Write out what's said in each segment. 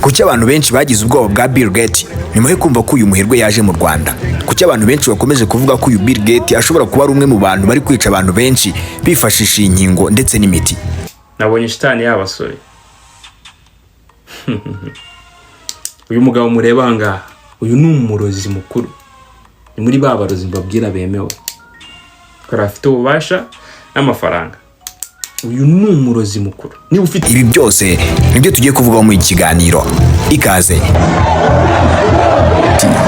Kuki abantu benshi bagize ubwoba bwa Bill Gates nyuma yo kumva ko uyu muherwe yaje mu Rwanda? Kuki abantu benshi bakomeje kuvuga ko uyu Bill Gates ashobora kuba ari umwe mu bantu bari kwica abantu benshi bifashishije inkingo ndetse n'imiti? Nabonye shitani y'abasore. Uyu mugabo mureba aha ngaha, uyu ni umurozi mukuru, ni muri ba barozi mbabwira bemewe kubera afite ububasha n'amafaranga. Uyu ni umurozi mukuru. Niba ufite Ibi byose nibyo tugiye kuvugaho muri iki kiganiro. Ikaze.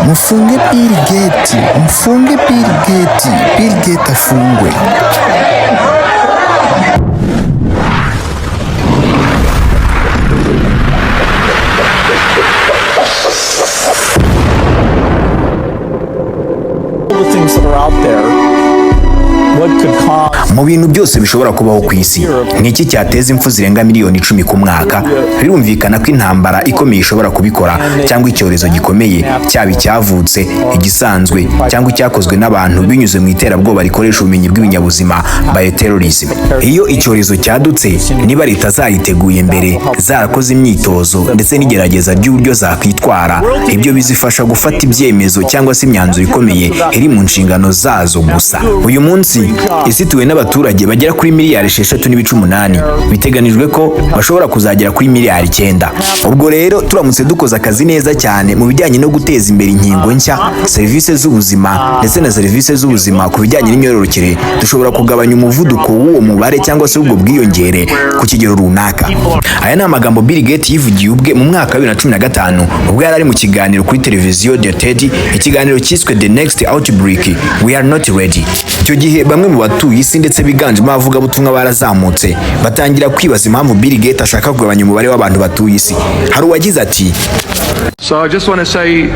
Mufunge Bill Gates, mufunge Bill Gates, Bill Gates afungwe. The things that are out there, what could cause Mu bintu byose bishobora kubaho ku isi, ni iki cyateza impfu zirenga miliyoni 10 ku mwaka? Birumvikana ko intambara ikomeye ishobora kubikora, cyangwa icyorezo gikomeye, cyaba icyavutse, igisanzwe cyangwa icyakozwe n'abantu binyuze mu iterabwoba rikoresha ubumenyi bw'ibinyabuzima, bioterrorism. Iyo icyorezo cyadutse, niba leta zariteguye mbere, zarakoze imyitozo ndetse n'igerageza ry'uburyo zakwitwara, ibyo bizifasha gufata ibyemezo cyangwa se imyanzuro ikomeye iri mu nshingano zazo gusa. Uyu munsi isi ituwe n'abaturage bagera kuri miliyari 6.8, biteganijwe ko bashobora kuzagera kuri miliyari 9. Ubwo rero turamutse dukoze akazi neza cyane mu bijyanye no guteza imbere inkingo nshya, serivisi z'ubuzima ndetse na serivisi z'ubuzima ku bijyanye n'imyororokere, dushobora kugabanya umuvuduko w'uwo mubare cyangwa se w'ubwo bwiyongere ku kigero runaka. Aya ni amagambo Bill Gates yivugiye ubwe mu mwaka wa 2015, ubwo yari ari mu kiganiro kuri televiziyo The TED, ikiganiro cyiswe "The Next Outbreak: We Are Not Ready". Icyo gihe bamwe mu batuye isi ndetse biganjemo abavugabutumwa barazamutse, batangira kwibaza impamvu Bill Gates ashaka kugabanya umubare w'abantu batuye isi. Hari uwagize ati: So I just want to say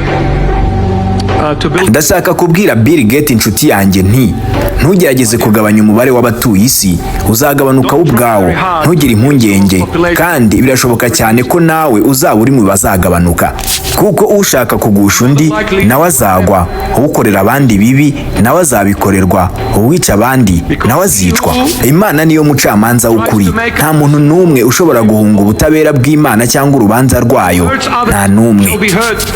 to Bill "Ndashaka kubwira Bill Gates, inshuti yanjye, nti ntugerageze kugabanya umubare w'abatuye isi, uzagabanuka wo ubwawo. Ntugire impungenge, kandi birashoboka cyane ko nawe uzaba uri mu bazagabanuka, kuko ushaka kugusha undi nawe azagwa, ukorera abandi bibi nawe azabikorerwa, uwica abandi nawe azicwa. Imana niyo mucamanza w'ukuri. Nta muntu n'umwe ushobora guhunga ubutabera bw'Imana cyangwa urubanza rwayo, nta n'umwe.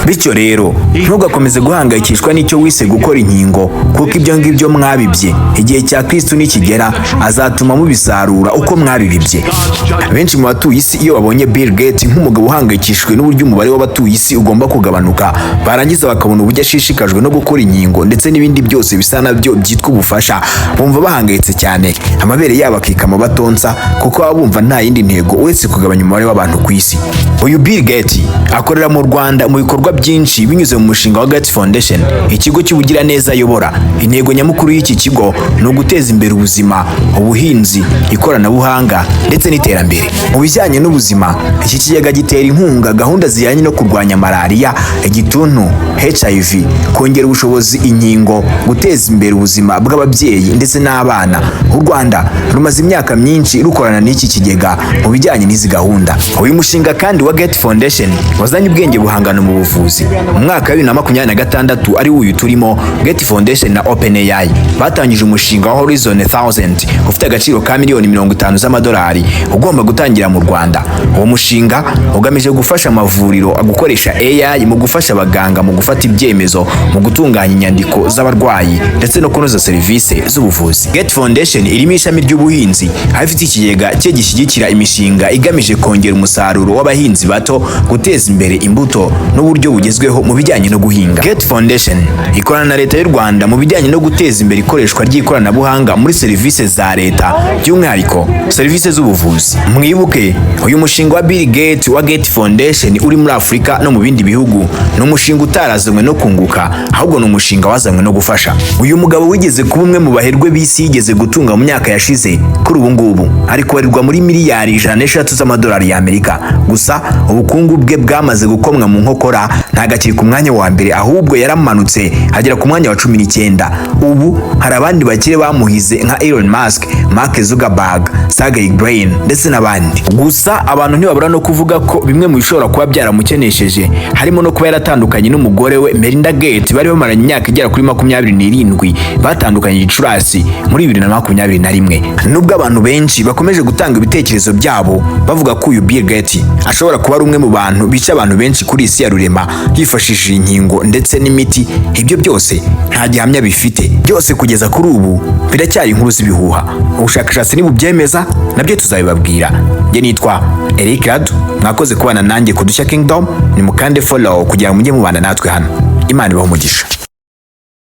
Bityo rero ntugakomeze guhangayikishwa n'icyo wise gukora inkingo, kuko ibyo ngibyo mwabibye, igihe cya Kristu nikigera azatuma mubisarura uko mwabibibye." Benshi mu batuye isi, iyo babonye Bill Gates nk'umugabo uhangayikishijwe n'uburyo umubare w'abatuye isi ugomba kugabanuka, barangiza bakabona uburyo ashishikajwe no gukora inkingo ndetse n'ibindi byose bisa nabyo byitwa ubufasha, bumva bahangayitse cyane, amabere yabo akikama batonsa, kuko baba bumva nta yindi ntego uretse kugabanya umubare w'abantu ku isi. Uyu Bill Gates akorera mu Rwanda mu bikorwa byinshi binyuze mu mushinga wa Gates Foundation, ikigo cy'ubugiraneza ayobora. Intego nyamukuru y'iki kigo ni uguteza imbere ubuzima, ubuhinzi, ikoranabuhanga ndetse n'iterambere mu bijyanye n'ubuzima. Iki kigega gitera inkunga gahunda zijyanye no kurwanya malariya, igituntu, HIV, kongera ubushobozi, inkingo, guteza imbere ubuzima bw'ababyeyi ndetse n'abana. U Rwanda rumaze imyaka myinshi rukorana n'iki kigega mu bijyanye n'izi gahunda. Uyu mushinga kandi wa Gates Foundation wazanye ubwenge buhangano mu buvuzi. Mu mwaka wa 2026, ari uyu turimo, Gates Foundation na OpenAI batangije umushinga wa Horizon 1000 ufite agaciro ka miliyoni 50 z'amadolari, ugomba gutangira mu Rwanda. Uwo mushinga ugamije gufasha amavuriro gukoresha AI mu gufasha abaganga mu gufata ibyemezo, mu gutunganya inyandiko z'abarwayi ndetse no kunoza serivisi z'ubuvuzi. Gates Foundation irimo ishami ry'ubuhinzi, aho ifite ikigega cye gishyigikira imishinga igamije kongera umusaruro w'abahinzi bato, guteza imbere imbuto n'uburyo bugezweho mu bijyanye no guhinga. Gates Foundation ikorana na Leta y'u Rwanda mu bijyanye no guteza imbere ikoreshwa ry'ikoranabuhanga muri serivisi za leta, by'umwihariko serivisi z'ubuvuzi. Mwibuke uyu mushinga wa Bill Gates wa Gates Foundation uri muri Afurika no mu bindi bihugu, ni umushinga utarazanywe no kunguka, ahubwo ni umushinga wazanywe no gufasha. Uyu mugabo wigeze kuba umwe mu baherwe b'isi yigeze gutunga mu myaka yashize, kuri ubu ngubu ari kubarirwa muri miliyari 103 z'amadolari y'Amerika. Gusa ubukungu bwe bwamaze gukomwa mu nkokora, ntabwo akiri ku mwanya wa mbere, ahubwo yaramanutse agera ku mwanya wa 19. Ubu hari abandi Abandi bakire bamuhize nka Elon Musk, Mark Zuckerberg, Sergey Brin ndetse n'abandi. Gusa abantu ntibabura no kuvuga ko bimwe mu bishobora kuba byaramukenesheje harimo no kuba yaratandukanye n'umugore we Melinda Gates bari bamaranye imyaka igera kuri 27. Batandukanye Gicurasi muri 2021. Nubwo abantu benshi bakomeje gutanga ibitekerezo byabo bavuga ko uyu Bill Gates ashobora kuba ari umwe mu bantu bica abantu benshi kuri isi ya rurema yifashishije inkingo ndetse n'imiti, ibyo byose nta gihamya bifite. Byose kugeza kuri ubu biracyari inkuru z'ibihuha. Ubushakashatsi nibubyemeza nabyo tuzabibabwira. Njye nitwa Eric Radu, mwakoze kubana nanjye ku Dushya Kingdom. Ni mukande follow kugira ngo mujye mubana natwe hano. Imana ibahe umugisha.